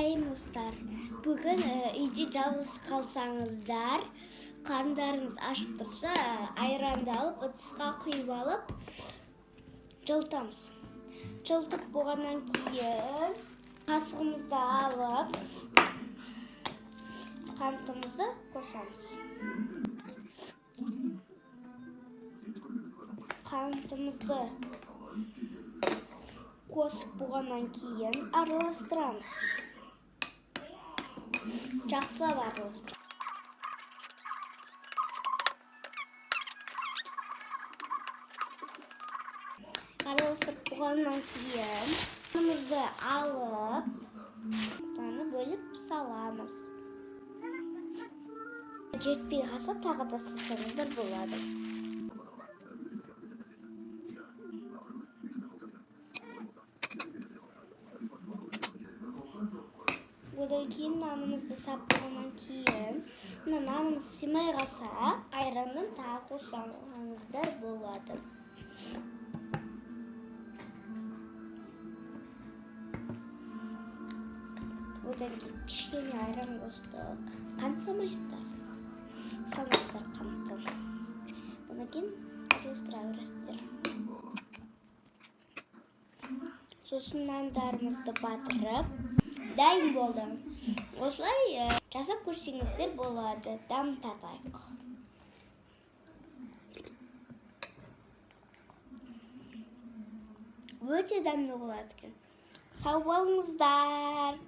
Сәлем, достар! Бүгін үйде жалғыз қалсаңыздар, қарындарыңыз ашып тұрса, айранды алып, ыдысқа құйып алып, жылытамыз. Жылытып болғаннан кейін қасығымызды алып, қантымызды қосамыз. Қантымызды қосып болғаннан кейін араластырамыз. Жақсылап араластырамыз. Араластырып болғаннан кейін нанымызды алып, наны бөліп саламыз. Жетпей қалса, тағы да салсаңыздар болады. Одан кейін нанымызды сап болғаннан кейін, мына нанымыз сыймай қалса, айраннан тағы қоссаңыздар болады. Одан кейін кішкене айран қостық. Қант салмайсыздар. Салмайсыздар қантты. Одан кейін араластыра бересіздер. Сосын нандарымызды батырып, дайын болды. Осылай жасап көрсеңіздер болады. Дәм татайық. Өте дәмді болады екен. Сау болыңыздар.